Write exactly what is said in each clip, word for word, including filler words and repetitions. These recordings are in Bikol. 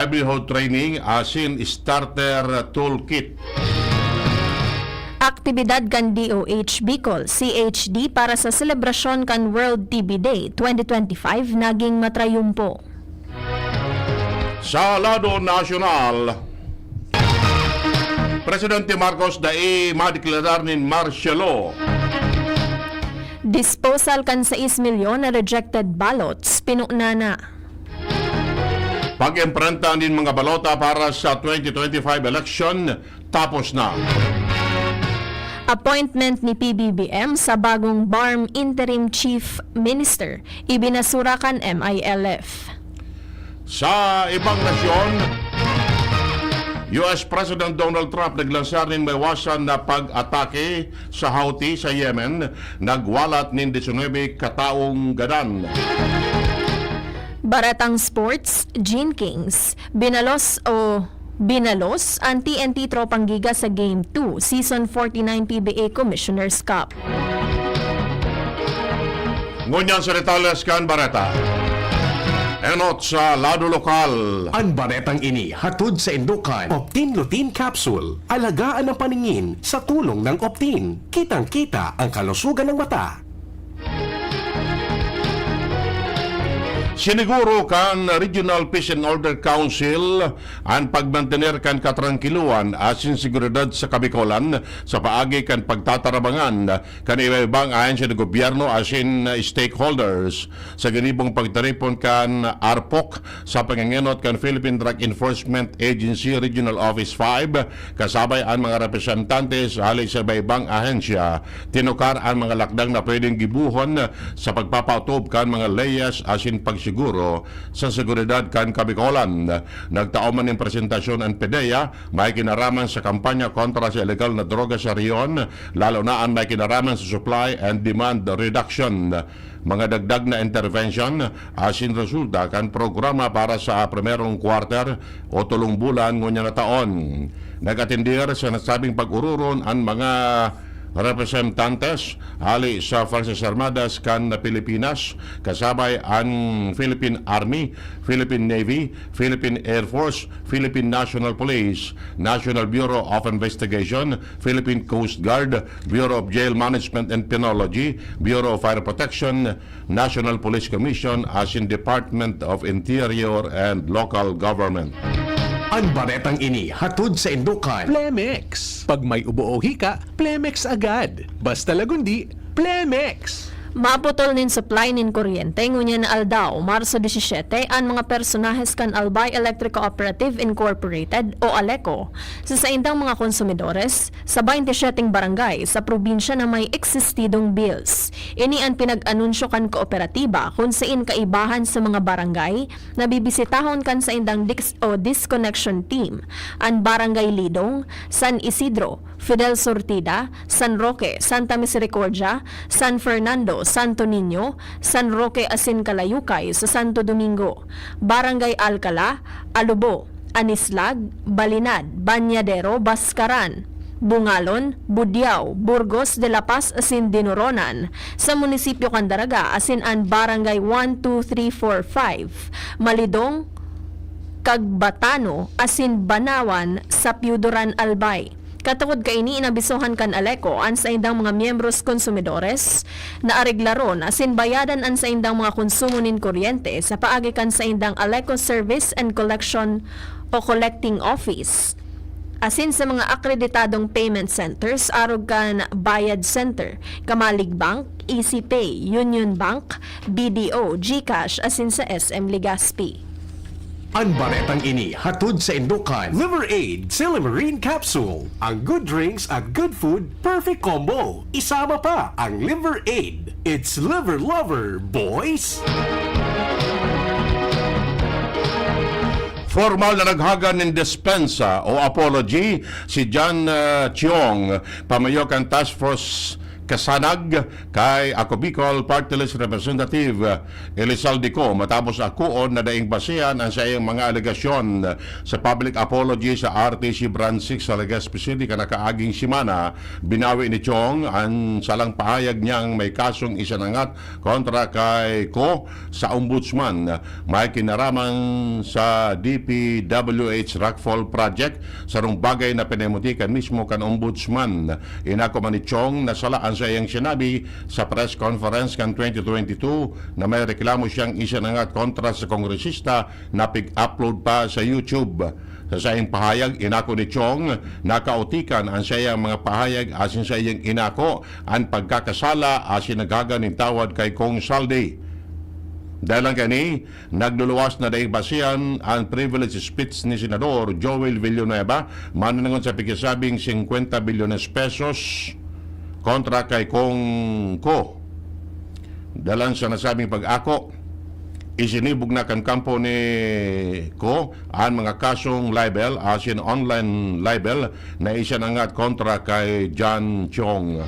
livelihood training asin starter toolkit. Aktibidad kan D O H Bicol, C H D, para sa selebrasyon kan World T B Day twenty twenty-five naging matrayumpo. Sa lado nasyonal, Presidente Marcos dai madeklarar nin martial law. Disposal kan sais milyon na rejected ballots, pinuna na. Pag-imprenta nin mga balota para sa twenty twenty-five election, tapos na. Appointment ni P B B M sa bagong BARMM Interim Chief Minister, ibinasura kan M I L F. Sa ibang nasyon, U S President Donald Trump naglansar nin maiwasan na pag-atake sa Houthi sa Yemen, nagwalat nin diecinuebe kataong gadan. Baretang sports, Gene Kings, binalos o binalos an T N T Tropang Giga sa Game two, Season forty-nine P B A Commissioner's Cup. Ngunyan sa detalles kan bareta. Enot sa lado lokal. An baretang ini hatod sa indokan, Optin Lutein Capsule. Alagaan ang paningin sa tulong ng Optin. Kitang-kita ang kalusugan ng mata. Siniguro kan Regional Peace and Order Council an pagmantener kan katrangkiluan asin seguridad sa Kabikolan sa paagi kan pagtatarabangan kan iba-ibang ahensya ng gobyerno asin stakeholders. Sa ginibong pagtiripon kan ARPOC sa pangengenot kan Philippine Drug Enforcement Agency Regional Office five, kasabay an mga representante sa hali sa iba-ibang ahensya, tinukar an mga lakdang na pwedeng gibohon sa pagpapaotob kan mga leyes asin pagsiguro sa seguridad kan Kabikolan. Nagtao man nin presentasyon an PDEA may kinaraman sa kampanya kontra sa ilegal na droga sa rehiyon, lalo na an may kinaraman sa supply and demand reduction. Mga dagdag na intervention asin resulta kan programa para sa primerong quarter o tolong bulan ngunyan na taon. Nag-atendir sa nasabing pag-ororon an mga representantes hali sa Fuerzas Armadas kan Pilipinas, kasabay an Philippine Army, Philippine Navy, Philippine Air Force, Philippine National Police, National Bureau of Investigation, Philippine Coast Guard, Bureau of Jail Management and Penology, Bureau of Fire Protection, National Police Commission asin Department of Interior and Local Government. An baretang ini hatod sa indokan. Plemex. Pag may ubo o hika, Plemex agad. Basta lagundi, Plemex. Maputol nin supply nin kuryente ngunyan na aldaw, Marso disisiete, an mga personahes kan Albay Electric Cooperative Incorporated o ALECO sa saindang mga konsumidores sa baynte siyeteng barangay sa probinsya na may eksistidong bills. Ini an pinag-anunsyo kan kooperatiba kun sain kaibahan sa mga barangay na bibisitahon kan saindang dis-, o disconnection team, an Barangay Lidong, San Isidro, Fidel Sortida, San Roque, Santa Misericordia, San Fernando, Santo Niño, San Roque asin Kalayukay sa Santo Domingo, Barangay Alcala, Alubo, Anislag, Balinad, Bañadero, Bascaran, Bungalon, Budiao, Burgos de la Paz asin Dinoronan sa munisipyo kan Daraga asin an Barangay one, two, three, four, five, Malidong, Cagbatano asin Banawan sa Piudoran, Albay. Katukod kaini, inabisohan kan ALECO an saindang mga miyembros konsumidores na areglaron asin bayadan an saindang mga konsumo nin kuryente sa paagi kan saindang ALECO Service and Collection o Collecting Office asin sa mga akreditadong payment centers arog kan Bayad Center, Kamalig Bank, EasyPay, Union Bank, B D O, GCash asin sa S M Legazpi. An baretang ini hatod sa indokan. Liver Aid, Silymarin Capsule. Ang good drinks at good food, perfect combo. Isama pa ang Liver Aid. It's Liver Lover, boys! Formal na naghaga nin dispensa o apology si John, ah, Chiong, pamayo kan Task Force kasanag kay Ako Bicol Party List Representative Elizalde Co matapos akoon na daing basehan ang saiyang mga alegasyon. Sa public apology sa R T C Brand six sa Legazpi City kan nakaaging semana, binawi ni Chong an salang pahayag niyang may kasong isinangat kontra kay Co sa Ombudsman. May kinaraman sa D P W H Rockfall Project, sarong bagay na pinamuti kan mismo kan Ombudsman. Inako man ni Chong na sala an saiyang sinabi sa press conference kan twenty twenty-two na may reklamo siyang isinangat kontra sa kongresista na pig-upload pa sa YouTube. Sa saiyang pahayag, inako ni Chong na kautikan an saiyang mga pahayag asin saiyang inako an pagkakasala asin naghaga nin tawad kay Cong Saldi. Dahil lang kani, nagluluwas na daing basehan an privilege speech ni Senador Joel Villanueva, mananangon sa pigsasabing singkwenta bilyones pesos kontra kay Cong Co. Dalan sa nasabing pag-ako, isinibog na kan kampo ni Co an mga kasong libel asin online libel na isinangat kontra kay John Chong.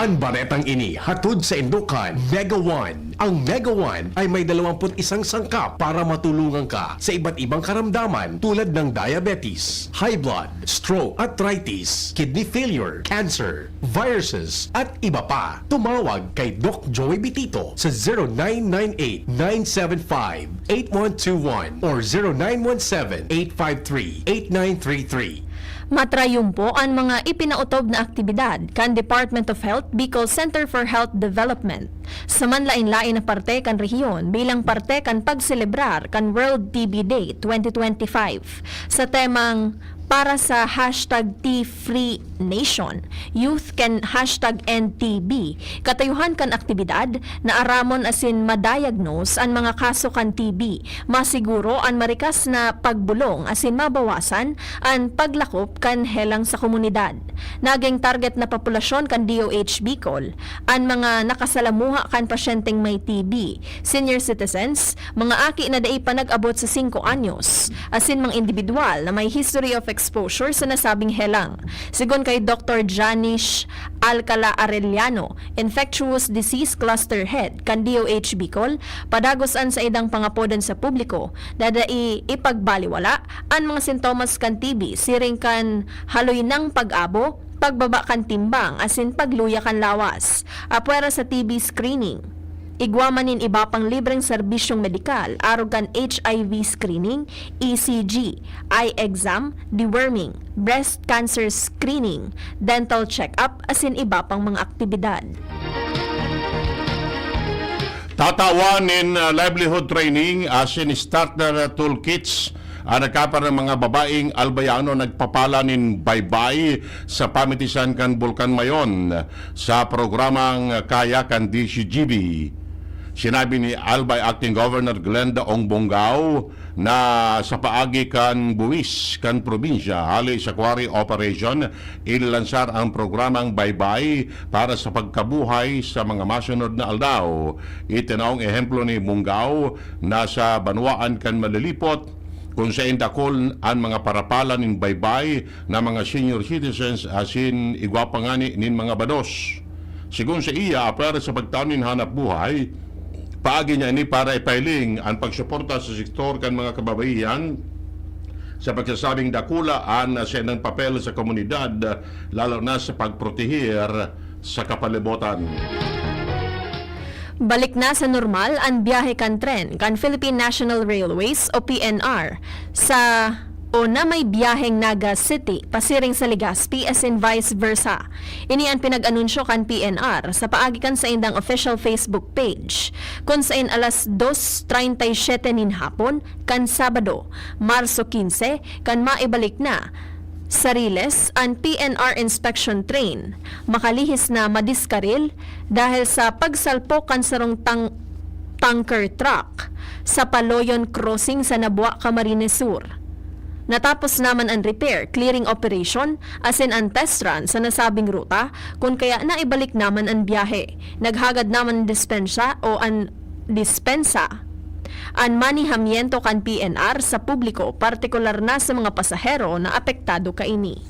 An baretang ini hatod saindo kan Mega One. Ang Mega One ay may dalawampu't isang sangkap para matulungan ka sa iba't ibang karamdaman tulad ng diabetes, high blood, stroke, arthritis, kidney failure, cancer, viruses, at iba pa. Tumawag kay Doc Joey Bitito sa zero nine nine eight, nine seven five, eight one two one or zero nine one seven, eight five three, eight nine three three. Matrayumpo an mga ipinautob na aktibidad kan Department of Health, Bicol Center for Health Development, sa manlaen-laen na parte kan rehiyon bilang parte kan pagselebrar kan World T B Day twenty twenty-five sa temang para sa hashtag T Free Nation, Youth can hashtag End T B. Katayuhan kan aktibidad na aramon asin ma-diagnose an mga kaso kan T B, masiguro an marikas na pagbolong asin mabawasan an paglakop kan helang sa komunidad. Naging target na populasyon kan D O H Bicol an mga nakasalamuha kan pasyenteng may T B, senior citizens, mga aki na dai pa nag-abot sa singko anyos, asin mga indibidwal na may history of exposure sa nasabing helang. Sigon kay Doktor Janish Alcala Arellano, infectious disease cluster head kan D O H Bicol, padagos an saindang pangapodan sa publiko na dai ipagbaliwala an mga sintomas kan T B siring kan haloy nang pag-abo, pagbaba kan timbang asin pagluya kan lawas. Apwera sa T B screening, igwa man nin iba pang libreng serbisyong medikal arog kan H I V screening, E C G, eye exam, deworming, breast cancer screening, dental check-up asin iba pang mga aktibidad. Tatawan nin, ah, livelihood training asin starter toolkits ang nagkapar ng mga babaeng Albayano nagpapala nin baybay sa pamitisan kan Bulkan Mayon sa programang Kaya kan D C G B. Sinabi ni Albay Acting Governor Glenda Ong Bongao na sa paagi kan buwis kan probinsya hali sa quarry operation, inilansar ang programang Baybay para sa pagkabuhay sa mga masunod na aldaw. Itinaong ehemplo ni Bongao na sa banwaan kan Malilipot, kun saen dakul an mga parapalan nin baybay na mga senior citizens asin igwa pa ngani nin mga bados. Sigon saiya, apwera sa pagtao nin hanap buhay, paagi niya ini para ipahiling an pagsuporta sa sektor kan mga kababaihan sa pagsasabing dakula an saindang papel sa komunidad, lalo na sa pagproteher sa kapalibutan. Balik na sa normal an biyahe kan tren kan Philippine National Railways o P N R sa o na may biyaheng Naga City pasiring sa Legazpi asin vice versa. Ini an pinag-anunsyo kan P N R sa paagi kan saindang official Facebook page, kun saen alas dos treinta y siete nin hapon kan Sabado, Marso quince, kan maibalik na sa riles an P N R inspection train, makalihis na madiskaril dahel sa pagsalpok kan sarong tang-, tanker truck sa Paloyon Crossing sa Nabua, Camarines Sur. Natapos naman an repair, clearing operation, asin an test run sa nasabing ruta, kun kaya naibalik naman an biyahe. Naghagad naman an dispensa o an dispensa an manihamiento kan P N R sa publiko, partikular na sa mga pasahero na apektado kaini.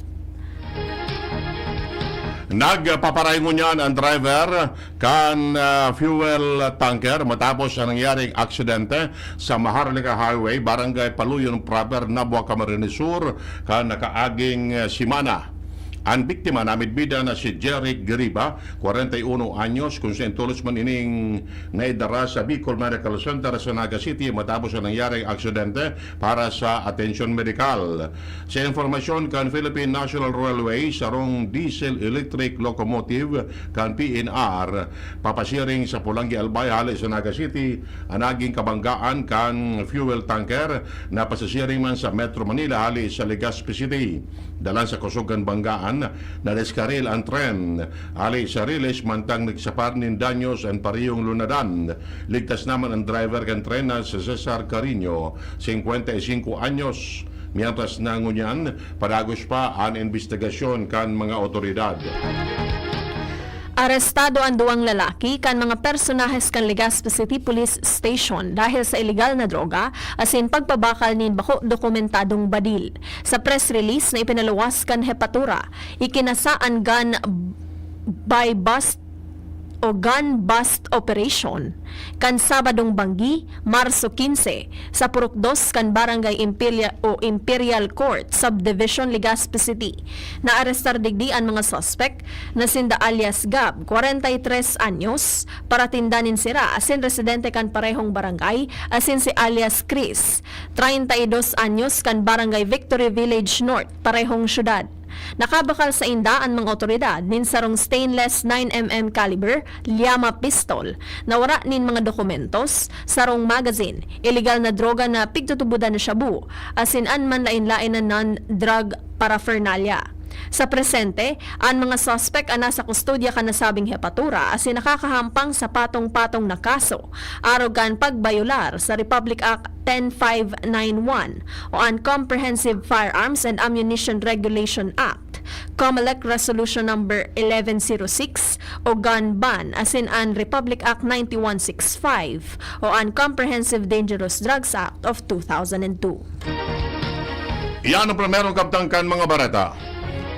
Nagpaparay ngunyan ang driver kan, ah, fuel tanker matapos ang nangyaring aksidente sa Maharlika Highway, Barangay Paluyon Proper, Nabua, Camarines Sur, kan nakaaging, ah, semana. Ang biktima namidbida na si Jeric Giriba, kwarenta y uno anyos, kung sa intulos man ining naidara sa Bicol Medical Center sa Naga City matapos ang nangyaring aksidente para sa atensyon medikal. Sa impormasyon kan Philippine National Railway, sarong diesel electric locomotive kan P N R papasiring sa Polangui, Albay, hale sa Naga City, ang naging kabanggaan kan fuel tanker na pasasiring man sa Metro Manila hale sa Legazpi City. Dalan sa kusog kan banggaan, nadeskaril ang tren hale sa riles, mantang nagsapar nin danyos an parehong lunadan. Ligtas naman ang driver kan tren na si Cesar Cariño, singkwenta y singko anyos. Mientras na ngunyan, padagos pa an imbestigasyon kan mga otoridad. Arestado an duwang lalaki kan mga personahes kan Legazpi City Police Station dahil sa ilegal na droga asin pagpabakal nin bako dokumentadong badil. Sa press release na ipinaluwas kan Hepatura, ikinasa an gun buy bust o gun bust operation kan Sabadong banggi, Marso quince, sa Purok dos kan Barangay Imperia-, o Imperial Court, Subdivision Legazpi City. Naarestar digdi an mga suspek na sinda alias Gab, kwarenta y tres anyos, paratinda nin sira, asin residente kan parehong barangay, asin si alias Chris, treinta y dos anyos, kan Barangay Victory Village North, parehong syudad. Nakabakal sainda an mga otoridad nin sarong stainless nine M M caliber llama pistol na wara nin mga dokumentos, sarong magazine, ilegal na droga na pigtutubodan na shabu, asin an manlaen-laen na non-drug paraphernalia. Sa presente, an mga suspek an nasa kustodya kan nasabing hepatura asin nakakahampang sa patong-patong na kaso, arog kan pagbayolar sa Republic Act ten five nine one o an Comprehensive Firearms and Ammunition Regulation Act, COMELEC Resolution Number eleven zero six o Gun Ban, asin an Republic Act ninety-one sixty-five o an Comprehensive Dangerous Drugs Act of two thousand and two. Iyan ang primerong kabtang kan mga bareta.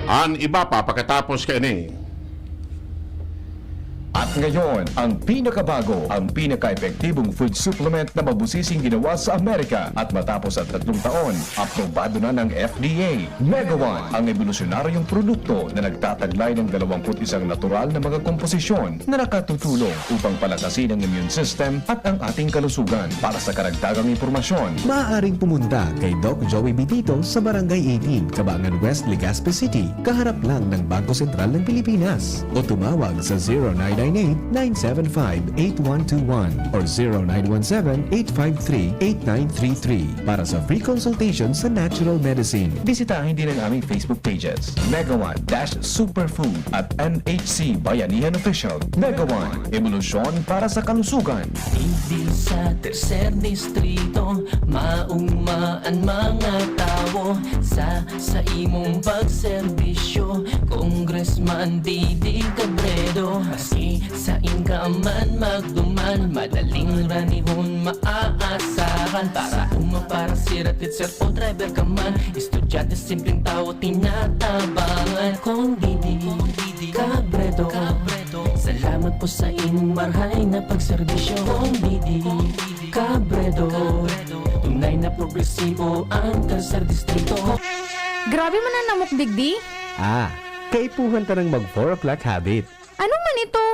An iba pa pakatapos kaini. At ngayon, ang pinakabago, ang pinaka-epektibong food supplement na mabusising ginawa sa Amerika. At matapos ang tatlong taon, aprobado na ng F D A. Mega One, ang ebolusyonaryong produkto na nagtataglay ng dalawampu't isang natural na mga komposisyon na nakatutulong upang palakasin ang immune system at ang ating kalusugan. Para sa karagdagang impormasyon, maaaring pumunta kay Doc Joey Bitito sa Barangay eighteen, Cabangan West, Legazpi City, kaharap lang ng Bangko Sentral ng Pilipinas, o tumawag sa zero nine nine eight, nine seven five, eight one two one or zero nine one seven, eight five three, eight nine three three para sa free consultation sa natural medicine. Bisitahin din ang aming Facebook pages, Mega One dash Superfood at N H C Bayanihan Official. Mega One, ebolusyon para sa kalusugan. Digdi sa Tercer Distrito, maugma an mga tawo sa, sa imong pagserbisyo. Congressman Didi Cabredo, maski sain ka man magduman, madaling ranihon maaasahan. Para uma, para sira, teacher o driver ka man, estudyante, simpleng tawo, tinatabangan. Kong Didi Cabredo, salamat po sa inyong marhay na pagserbisyo. Kong Didi Cabredo, tunay na progresibo ang Tercer Distrito. Grabe man an namok digdi. Ah, kaipuhan tanang mag four o'clock habit. Ano man ito?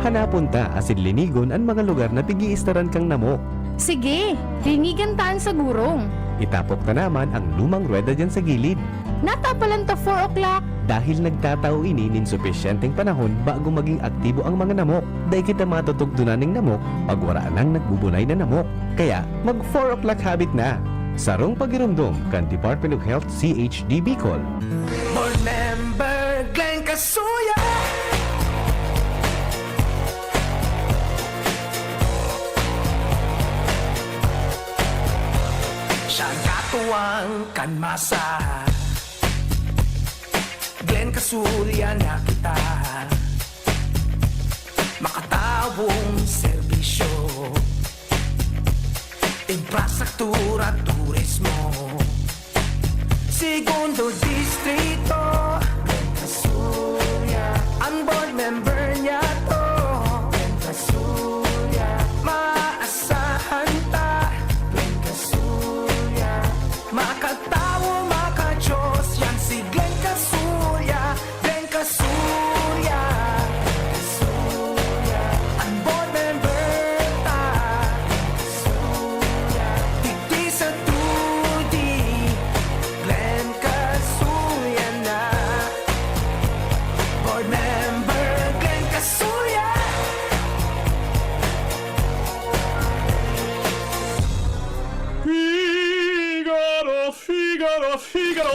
Hanapon ta asin linigon an mga lugar na pig-iistaran kang namok. Sige, linigan ta an sa gurong. Itapok ta naman ang lumang ruweda diyan sa gilid. Natapalan ta four o'clock. Dahil nagtatao ini nin supisyenteng panahon bago maging aktibo ang mga namok. Dai kita matutugtunan ning namok pag wara nang nagbubunay na namok. Kaya, mag four o'clock habit na! Sarong pagiromdom kan Department of Health, C H D Bicol. Board Member Glenn Casuya. Siya ang katuwang kan masa. Glenn Casuya na kita. Makatawong serbisyo, infrastruktura, turismo. Segundo Distrito, Glenn Casuya.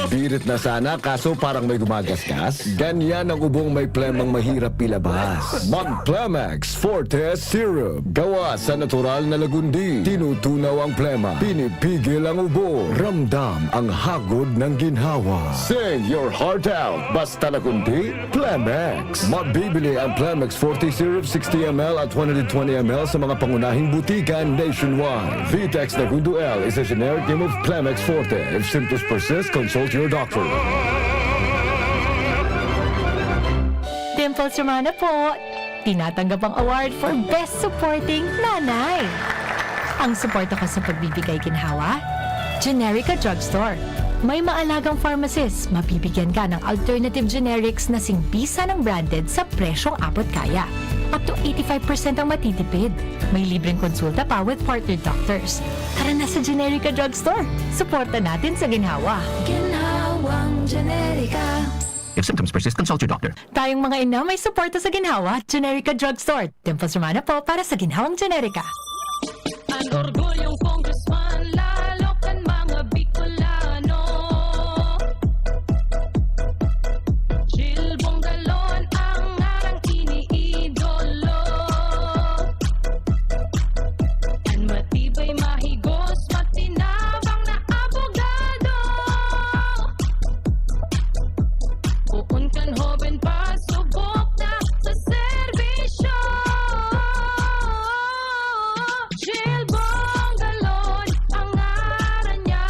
Birit na sana, kaso parang may gumagasgas. Ganyan ang ubong may plemang mahirap ilabas. Mag Plemex Forte Syrup. Gawa sa natural na lagundi. Tinutunaw ang plema. Pinipigil ang ubo. Ramdam ang hagod ng ginhawa. Sing your heart out. Basta lagundi, Plemex. Mabibili ang Plemex Forte Syrup sixty M L at one hundred twenty M L sa mga pangunahing butika nationwide. Vitex Nagundo L is a generic name of Plemex Forte. If symptoms persist, consult your doctor. Dimples Romana po. Tinatanggap ang award for Best Supporting Nanay. Ang suporta ko sa pagbibigay ginhawa, Generica Drugstore. May maalagang pharmacist, mabibigyan ka ng alternative generics na sing bisa ng branded sa presyong abot kaya. Up to eighty-five percent ang matitipid. May libreng konsulta pa with partner doctors. Tara na sa Generica Drugstore. Suporta natin sa ginhawa. Ginhawang Generica. If symptoms persist, consult your doctor. Tayong mga ina may suporta sa ginhawa, Generica Drugstore. Dimples Romana po para sa ginhawang Generica. An orgulyong congressman, lalo kan mga Bicolano. Jill Bongalon ang ngarang iniidolo. An matibay, mahigos, matinabang na abogado. Poon kan hoben pa, subok na sa serbisyo. Jill Bongalon ang ngaran niya,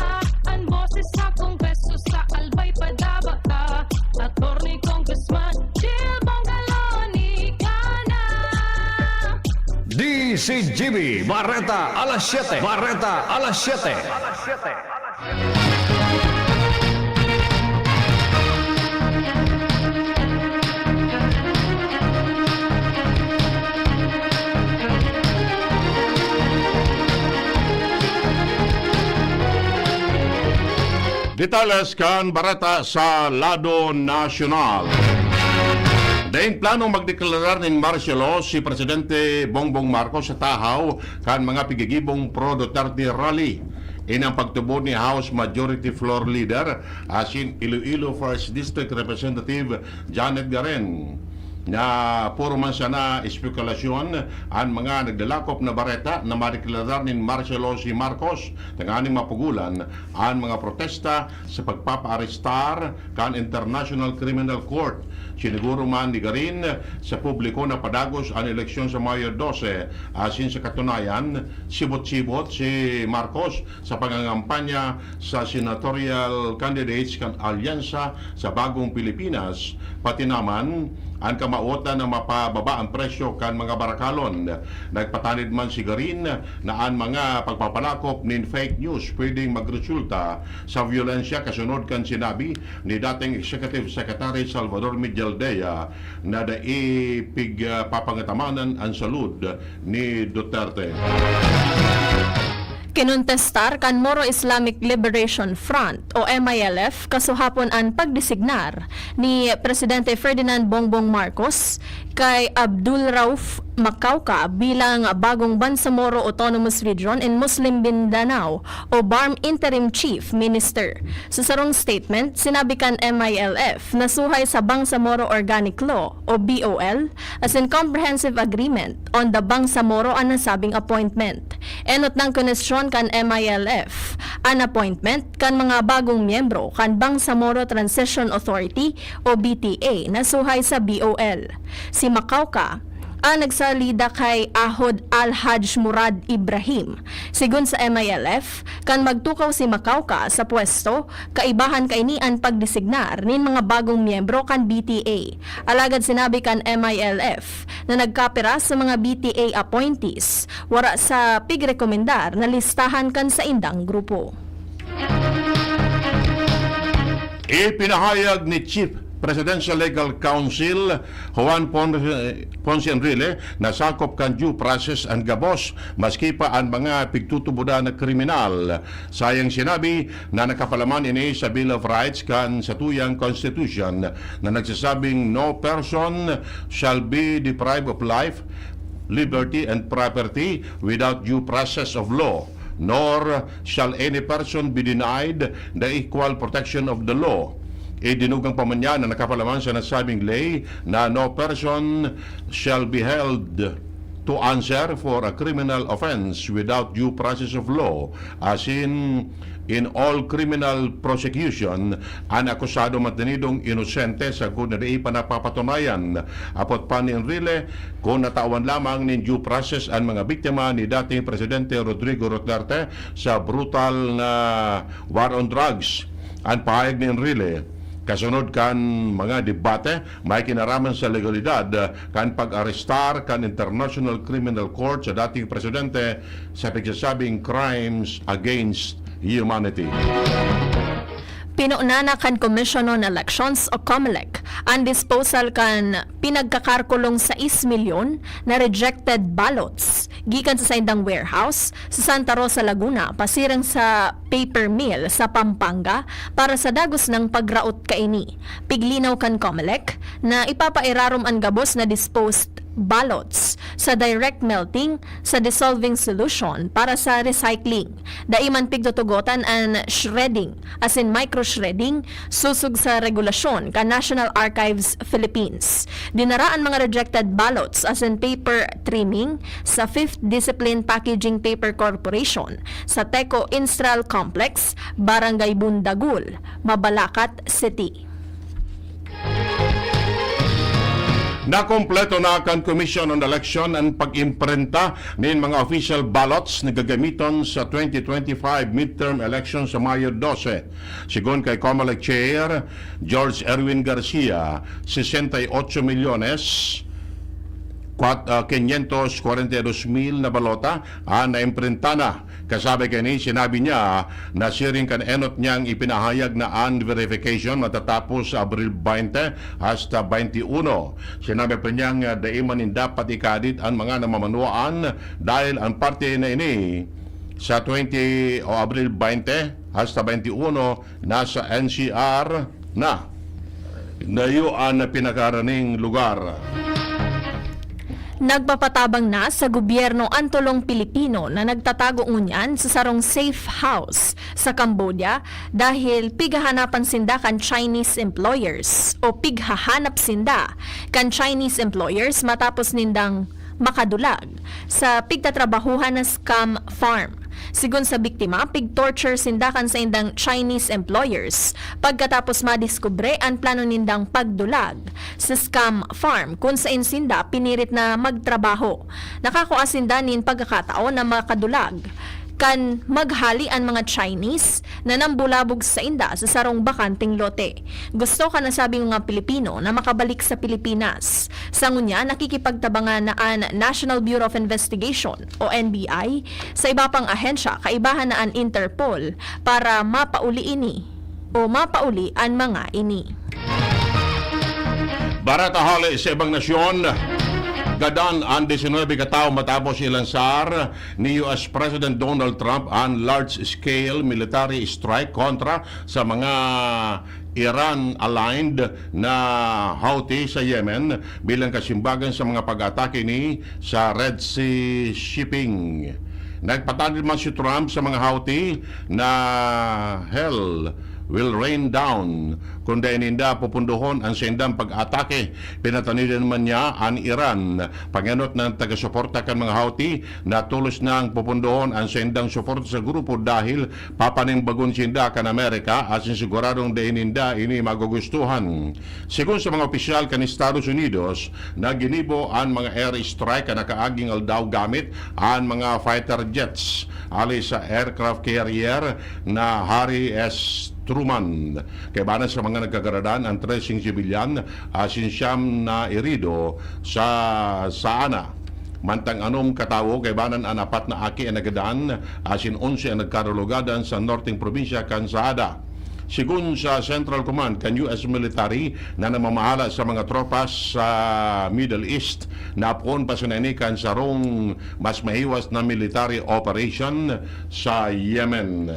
an boses sa Kongreso sa Albay Padaba ka, Attorney Congressman Jill Bongalon, ika na. D C G B, Bareta alas siyete. Bareta alas siyete. Detalles kan bareta sa lado nasyonal. Daing planong magdeklarar nin martial law si Presidente Bongbong Marcos sa tahaw kan mga pigigibong pro-Duterte rally. Ini ang pagtubod ni House Majority Floor Leader asin Iloilo First District Representative Janet Garen, na puro man sana espekulasyon an mga naglalakop na bareta na madeklarar nin martial law si Marcos tanganing mapugolan an mga protesta sa pagpapaarestar kan International Criminal Court. Siniguro man ni Garen sa publiko na padagos an eleksyon sa Mayo dose, asin sa katunayan, sibot-sibot si Marcos sa pangangampanya sa senatorial candidates kan Alyansa sa Bagong Pilipinas, pati naman an kamawotan na mapababa an presyo kan mga barakalon. Nagpatanid man si Garen na an mga pagpapalakop nin fake news pwedeng magresulta sa byolensya, kasunod kan sinabi ni dating Executive Secretary Salvador Medialdea na dai pigpapangataman an salud ni Duterte. Kinontestar kan Moro Islamic Liberation Front o M I L F kasuhapon an pagdesignar ni Presidente Ferdinand Bongbong Marcos kay Abdul Rauf Makauka bilang bagong Bangsamoro Autonomous Region in Muslim Mindanao o BARMM Interim Chief Minister. Sa sarong statement, sinabi kan M I L F na suhay sa Bangsamoro Organic Law o B O L asin Comprehensive Agreement on the Bangsamoro an nasabing appointment. Enot nang konesyon kan M I L F an appointment kan mga bagong miyembro kan Bangsamoro Transition Authority o B T A na suhay sa B O L. Si Makauka ang nagsalida kay Ahod Al-Haj Murad Ibrahim. Sigon sa M I L F, kan magtukaw si Makauka sa pwesto, kaibahan kaini an pagdesignar nin mga bagong miyembro kan B T A. Alagad sinabi kan M I L F na nagkapira sa mga B T A appointees, wara sa pigrekomendar na listahan kan saindang grupo. Ipinahayag ni Chief Presidential Legal Counsel Juan Pon-, Ponce Enrile na sakop kan due process an gabos, maski pa an mga pigtutubodan na kriminal. Sayang sinabi na nakapalaman ini sa Bill of Rights kan satuyang Constitution na nagsasabing, "No person shall be deprived of life, liberty, and property without due process of law." nor shall any person be denied the equal protection of the law. Idinugang pa man niya na nakapalaman sa nasabing ley na no person shall be held to answer for a criminal offense without due process of law, as in, in all criminal prosecution, an akusado mantenidong inosente sagkod na dai pa napapatunayan. Apot pa ni Enrile, kun natawan lamang nin due process an mga biktima ni dating Presidente Rodrigo Duterte sa brutal na war on drugs. An pahayag ni Enrile, kasunod kan mga debate, may kinaraman sa legalidad kan pag-arestar kan International Criminal Court sa dating presidente sa pigsasabing crimes against humanity. Pinunana kan Commission on Elections o COMELEC an disposal kan pinagkakarkulong sais milyon na rejected ballots gikan sa saindang warehouse sa Santa Rosa, Laguna, pasiring sa paper mill sa Pampanga para sa dagos nang pagraot kaini. Piglinaw kan COMELEC na ipapairarom an gabos na disposed ballots sa direct melting sa dissolving solution para sa recycling. Dai man pigtutugotan an shredding asin micro-shredding sosog sa regulasyon kan National Archives Philippines. Dinara an mga rejected ballots asin paper trimming sa Fifth Discipline Packaging Paper Corporation sa Teco Instral Complex, Barangay Bundagul, Mabalacat City. Nakompleto na kan Commission on Election an pag-imprenta nin mga official ballots na gagamiton sa twenty twenty-five midterm election sa Mayo dose. Sigon kay COMELEC Chair George Erwin Garcia, sesenta y ocho milyones, kwat-, ah, quinientos cuarenta y dos mil na balota an naimprenta na. Kasabi kaini, sinabi niya na siring kan enot niyang ipinahayag na an verification matatapos sa Abril twenty hasta twenty-one. Sinabi pa niya nga dai man nin dapat ikadit an mga namamanwaan dahil an parte na ini sa twenty o Abril twenty hasta twenty-one nasa N C R na. Dayo an pinakaraning lugar. Nagpapatabang na sa gobyerno an tolong Pilipino na nagtatago ngunyan sa sarong safe house sa Cambodia dahil pighahanapan sinda kan Chinese employers o pighahanap sinda kan Chinese employers matapos nindang makadulag sa pigtatrabahuhan na scam farm. Sigon sa biktima, pig-torture sinda kan saindang Chinese employers pagkatapos madiskubre an plano nindang pagdulag sa scam farm kun saen sinda pinirit na magtrabaho. Nakakua sinda nin pagkakataon na makadulag kan maghali an mga Chinese na nambulabog sainda sa sarong bakanteng lote. Gusto kan nasabing mga Pilipino na makabalik sa Pilipinas. Sa ngunyan, nakikipagtabangan na an National Bureau of Investigation o N B I sa iba pang ahensya, kaibahan na an Interpol, para mapauli ini o mapauli an mga ini. Bareta hali sa ibang nasyon, gadan an diecinuebe katawo matapos ilansar ni U S President Donald Trump an large-scale military strike kontra sa mga Iran-aligned na Houthi sa Yemen bilang kasimbagan sa mga pag-atake ni sa Red Sea shipping. Nagpatanggi man si Trump sa mga Houthi na hell will rain down kun dai ninda pupundohon an saindang pag-atake. Pinatanidan man niya an Iran, pangenot na nagtagasuporta kan mga Houthi na tolos nang pupundohon an saindang suporta sa grupo dahil papanimbagon sinda kan Amerika asin siguradong dai ninda ini magugustuhan. Sigon sa mga opisyal kan Estados Unidos, na ginibo an mga air strike kan nakaaging aldaw gamit an mga fighter jets hali sa aircraft carrier na Harry S. Truman. Kaibanan sa mga nagkagaradan an treseng sibilyan asin siyam na erido sa Saana. Mantang anom katawo, kaibanan an apat na aki an nagadan asin onse an nagkaralugadan sa norteng probinsya kan Saada. Sigon sa Central Command kan U S military na namamahala sa mga tropas sa Middle East, napoon pa sinda ini kan sarong mas mahiwas na military operation sa Yemen.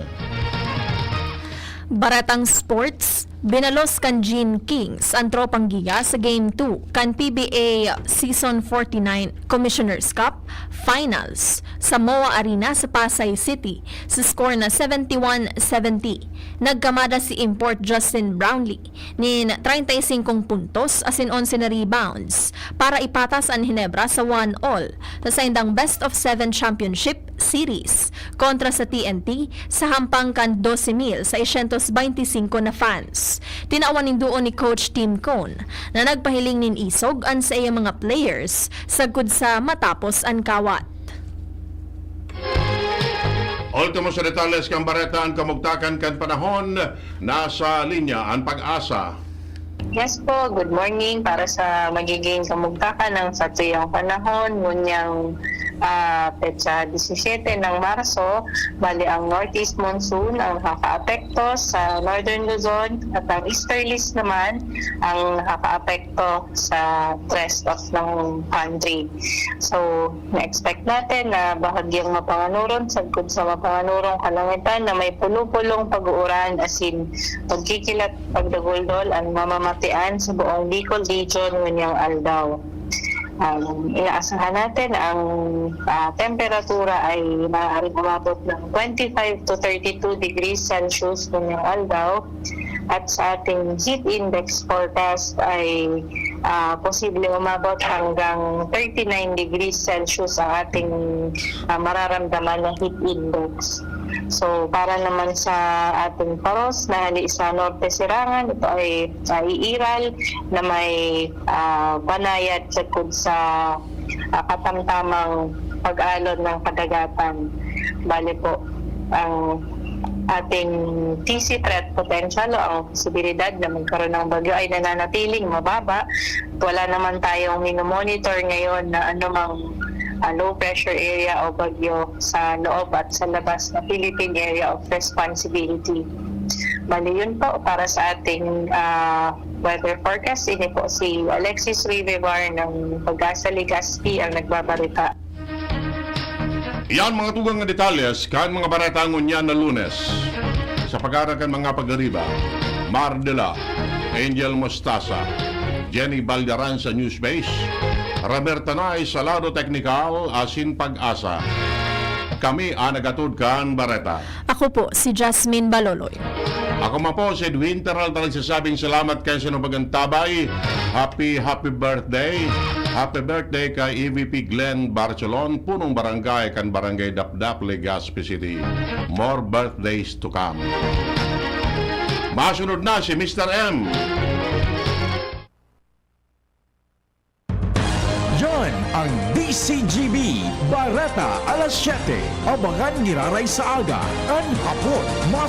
Baretang sports, Binalos kan Gene Kings an Tropang Giga sa Game two kan P B A Season forty-nine Commissioner's Cup Finals sa MOA Arena sa Pasay City sa score na seventy-one seventy. Nagkamada si Import Justin Brownlee nin treinta y cinco puntos asin onse na rebounds para ipatas an Ginebra sa one all sa saindang best of seven championship series kontra sa T N T sa hampang kan dose mil seiscientos veintisinko na fans. Tinawan nin duon ni Coach Tim Cone na nagpahiling nin isog an saiyang mga players sagkod sa matapos an kawat. Ultimo sa detalles kan bareta, an kamugtakan kan panahon. Nasa linya an Pag-asa. Yes po, good morning. Para sa magiging kamugtakan ng satuyang panahon, ngunyang, ah, petsa disisete ng Marso, bali ang northeast monsoon ang nakakaapekto sa Northern Luzon at ang easterlies naman ang nakakaapekto sa rest of ng country. So, na-expect natin na bahagyang mapanganuron sagkod sa mapanganurong kalangitan na may pulo-pulong pag-uuran asin pagkikilat pagdaguldol ang mamamatian sa buong Bicol Region nganyang aldaw. Um, inaasahan natin ang, ah, temperatura ay maaaring umabot ng twenty-five to thirty-two degrees Celsius nganyang aldaw at sa ating heat index forecast ay, ah, posible umabot hanggang thirty-nine degrees Celsius ang ating, ah, mararamdaman na heat index. So, para naman sa ating paros na hali sa Norte Sirangan, ito ay, ah, iiral na may, ah, banayad sagkod sa, ah, katamtamang pag-alon ng kadagatan. Bali po, ang ating T C threat potential o ang posibilidad na magkaroon ng bagyo ay nananatiling mababa. Wala naman tayong minomonitor ngayon na anumang, ah, low pressure area o bagyo sa loob at sa labas na Philippine Area of Responsibility. Bali, yun po para sa ating, ah, weather forecast. Ini po si Alexis Rivebar ng Pag-asa Legazpi ang nagbabarita. Yan mga tugang na detalles kan mga bareta ngunyan na Lunes. Sa pagkaaram kan mga pag-ariba, Mar de la, Angel Mostaza, Jenny Baldaran sa Newspace, Ramer Tanay sa lado teknikal asin Pag-asa. Kami an naghatod kan bareta. Ako po si Jasmine Baloloy. Ako man po si Edwin Peralta, nagsasabing salamat kan saindong pag-antabay. Happy, happy birthday. Happy birthday kay E V P Glenn Barcelon, punong barangay kan Barangay Dapdap, Legazpi City. More birthdays to come. Masunod na si Mister M. Yan ang D C G B, Bareta alas siyete. Abangan giraray sa aga, kan hapon. Mas